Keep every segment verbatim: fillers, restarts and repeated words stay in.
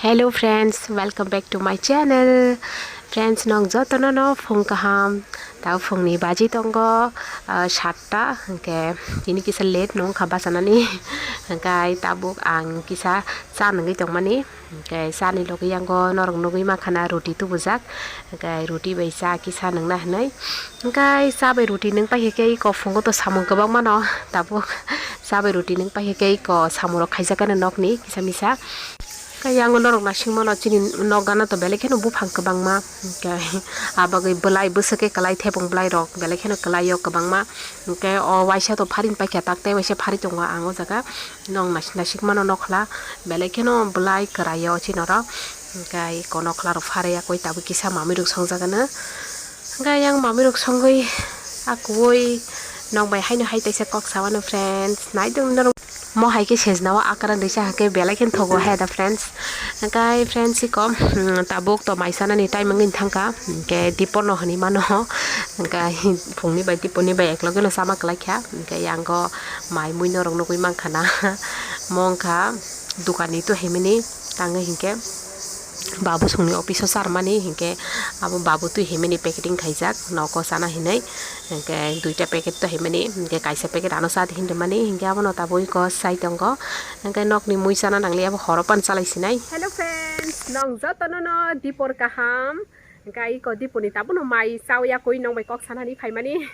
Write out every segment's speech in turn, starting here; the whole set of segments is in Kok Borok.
Hello friends, welcome back to my channel. Friends, nong jotono no phung kaham. Tao phungni baji tongo, ah, satta, hingke tini kisa late nong kha bachanani. Hingke tabuk ang kisa cha nungwi tongmani. Hingke chani logi yango norok nugwi mankha na roti tubujak. Hingke roti bai cha kisa nungna hinui. Hingke cha bai roti nung pai khe iko phungo to samung kwbang mano. Tabuk cha bai roti nung pai khe iko samung rok khaijak khe nokni kisa misa. Khe yango norok naisingmano chini nok gana to belai kheno buphang kwbangma, hwnkhe abagwi bwlai bwswk khe kwlai thepung bwlairok belai kheno kwlaio kwbangma, hwnkhe o waisa to pharing paikha tak tei waisa phari tongo ang o jaga. Nong naising naisingmano nokla belai kheno bwlai kwraio chini oro, hwnkhe eko nokla rok pharwi yakwi tabuk kisa mamwi rok songjakgano. Hwnkhe yang mamwi rok songwi akuwi nokbai haino hai teisa kok sawano friends, naitong norok. Mo hai khe sejna o akara risa hakhe belai khe thogo hai da friends. Hwnkhe friends iko, hmm, tabuk to mai sanani time wngwi thangkha. Hwnkhe dipor no hinwi mano. Hwnkhe phungni bai dipor ni bai ekloge no sama kwlai kha. Hwnkhe yango mai mui norok nugwi mankha na. Mo wngkha dukani to himini tangwi hinkhe babu songni office o charmani hinkhe abo babu twi himini packeting khaijak nogo chana hinwi. Hingke duita packet to himani, hingke kaisa packet ano sa hinwi mani, hingke abono tabuk iko sai tongo. Hingke nokni mui chana nangli abo horo pan chalai sinai. Hello friends, nong jotono no dipor kaham. Hingke iko dipor ni tabuk no mai chao ya koi nong bai kok sanani phaimani.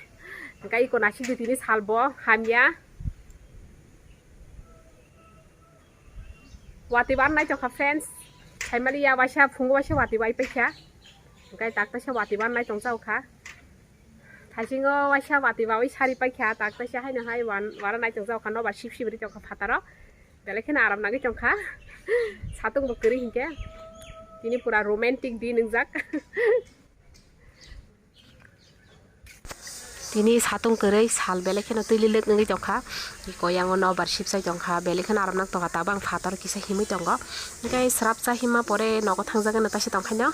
Hingke iko nasik di tini salbo hamya. Watwi ban nai tongkha friends. Phaimani ya waisa phungo waisa watwi bai paikha. Hingke tak taisa watwi ban nai tongchao kha. Thaisingo waisa watwi bawi sari paikha, tak taisa haino hai wan-, wara nai tongjago kha, nobar sip sip ri tongkha phataro. Belai kheno aram nangwi tongkha. Satung bo kwrwi hinkhe. Tini pura romantic din wngjak. Tini satung kwrwi sal belai kheno twi lilik wngwi tongkha. Iko yango nobar sipsai tongkha, belai kheno aram nang tongkha, tabang phatar kisa himwi tongo. Hinkhe srapsa himma pore nogo thangjagwi no taisa tongkhaino.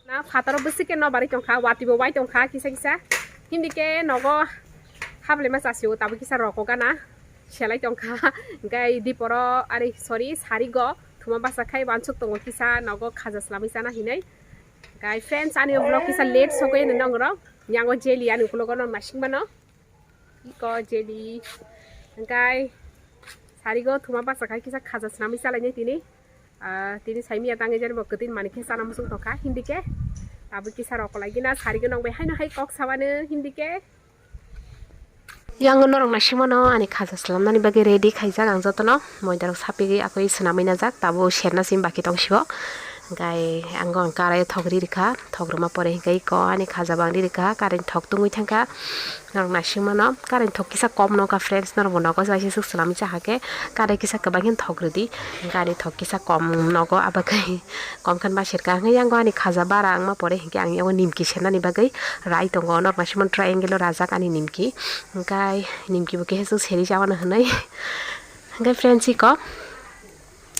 Na phataro bwswk khe nobarwi tongkha, watwi bo wai tongkha kisa kisa. Hindi khe nogo hablema chasio tabuk kisa roko gana selai tongkha. Hingke diporo, ari, sorry, sarigo thuma basa khai wansuk tongo kisa nogo khaja slamwi chana hinui. Hingke friends, ani vlog kisa late sogwi nongro. Yango jelly ani ukologo nong nasing mano. Iko jelly. Hingkai sarigo thuma basa khai kisa khaja swnamwi chalainai tini. Ah, tini saimiya tangwi jani bo kwtwini manwi khe chana muchung tongkha. Hindi khe tabuk kisa rok kolaigina sarigo nong bai haino hai kok samano hindi khe. Yang norok naisingmano ani khaja slamnani bagwi ready khaijak ang jotono. Moidarok sapigwi akoi swnamwi najak, tabuk serna simi baki tong sibo. Hingkai ang karai thok ri rikha, thok rwma pore hingkai iko ani khaja bang ri rikha, karai thok tungwi thangkha. Norok naisingmano current thok kisa kom nokha friends, norok bo nogo waisa swk swnamwi cha hakhe current kisa kwbang khe thok rwdi, hwnkhe ani thok kisa kom nogo, abakhe kom khe ma serka hwnkhe yango ani khaja bara wngma pore hwnkhe ang yago nimki sernani bagwi rai tongo, norok naisingmano triangle o rajak ani nimki, hwnkhe nimki bo khe swk seri cha mano hwnwi hwnkhe friends iko.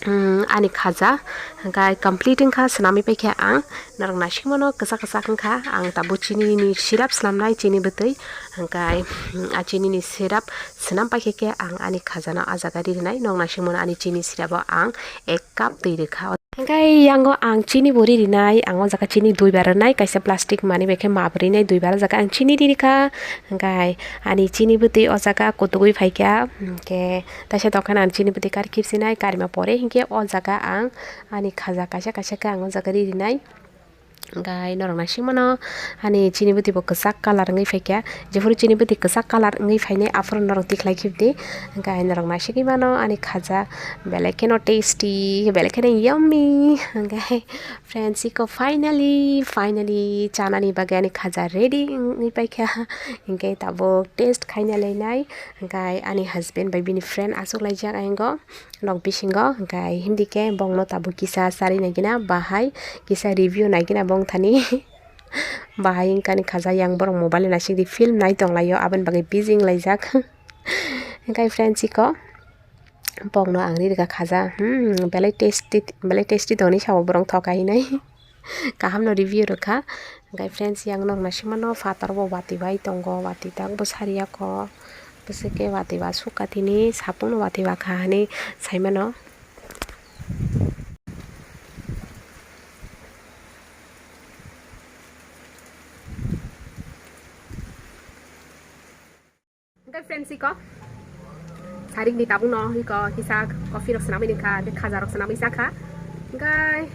Mm, ani khaja hwnkhe complete wngkha, swnamwi paikha ang. Norok naisingmano kwchak kwchak wngkha, ang tabuk chinini syrup swnamnai, chini bwtwi. Hwnkhe, mm, a chinini syrup swnam paikha khe ang ani khajano a jaga ri rwnai. Norok naisingmano ani chini syrup o ang ek cup twi rwkha. Hwnkhe yango ang chini bo ri rwnai, ang o jaga chini dui bar rwnai, kaisa plastic manwi bai khe map rwnai, dui bar o jaga ang chini ri rwkha. Hwnkhe ani chini bwtwi o jaga kutugwi phaikha, hwnkhe Taisa tongkha ang chini bwtwi kar khibsinai, karima pore hinkhe o jaga ang ani khaja kaisa kaisa khe ang o jaga ri rinai. Hwnkhe norok naisingmano ani chini bwtwi bo kwchak colour wngwi phaikha, jephuru chini bwtwi kwchak colour wngwi phainai aphuru norok tikhlai khibdi. Hwnkhe norok naisigwi mano ani khaja belai kheno tasty, belai kheno yummy. Hwnkhe friends, iko finally, finally chanani bagwi ani khaja ready wngwi paikha. Hwnkhe tabuk taste khaina lainai. Hwnkhe ani husband bai bini friend achuk laijak ayang o nok bisingo, hwnkhe hindi khe bongno tabuk kisa charwi naigina bahai kisa review naigina bongthani. Bahai wngkha ani khaja yang borok mobile naisingdi film nai tonglaio, aboni bagwi busy wnglaijak. Hwnkhe friends iko bongno ang ri rwkha khaja, hmm, belai tasty, belai tasty tongni sabo borok thoka hinwi. Kaham no review rwkha. Hwnkhe friends, yang nok naisingmano phatar bo watwi bai tongo, watwi tak bwsari yakho. Bwswk khe watwi ba sukha tini, sapung no watwi ba kha hinwi saimano. Friends, iko sarik ni tabuk no iko kisa coffee rok swnamwi nangkha, tei khaja rok swnamwi chakha. Hingkai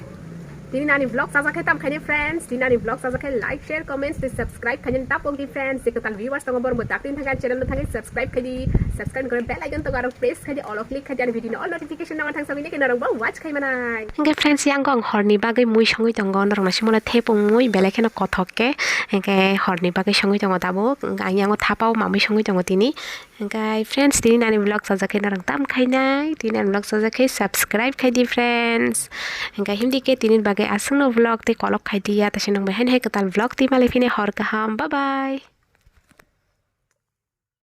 tini nani vlog chajak khe tam khaini friends, tini nani vlog chajak khe like, share, comments tei subscribe khaini tapok di friends. Je kwtal viewers tongo borok bo tak tin thangkhe channel no thangwi subscribe khaidi, subscribe kore bell icon tongo aro press khaidi, all o click khaidi, ani video no all notification nangma thang sabini khe norok bo watch khai manai. Hingke friends, yang ang horni bagwi mui songwi tongo, norok naisingmano thepung mui belai kheno kothok khe, hingke horni bagwi songwi tongo tabuk, ang yango thapao mamui songwi tongo tini. Hingke friends, tini nani vlog chajak khe norok tam khainai, tini nani vlog chajak khe subscribe khaidi friends. Hingke himdi khe tini bagwi aswkno vlog tei kolok khaidiya, tei se nwng bai haino hai kwtal vlog twi malai phini hor kaham, bye bye.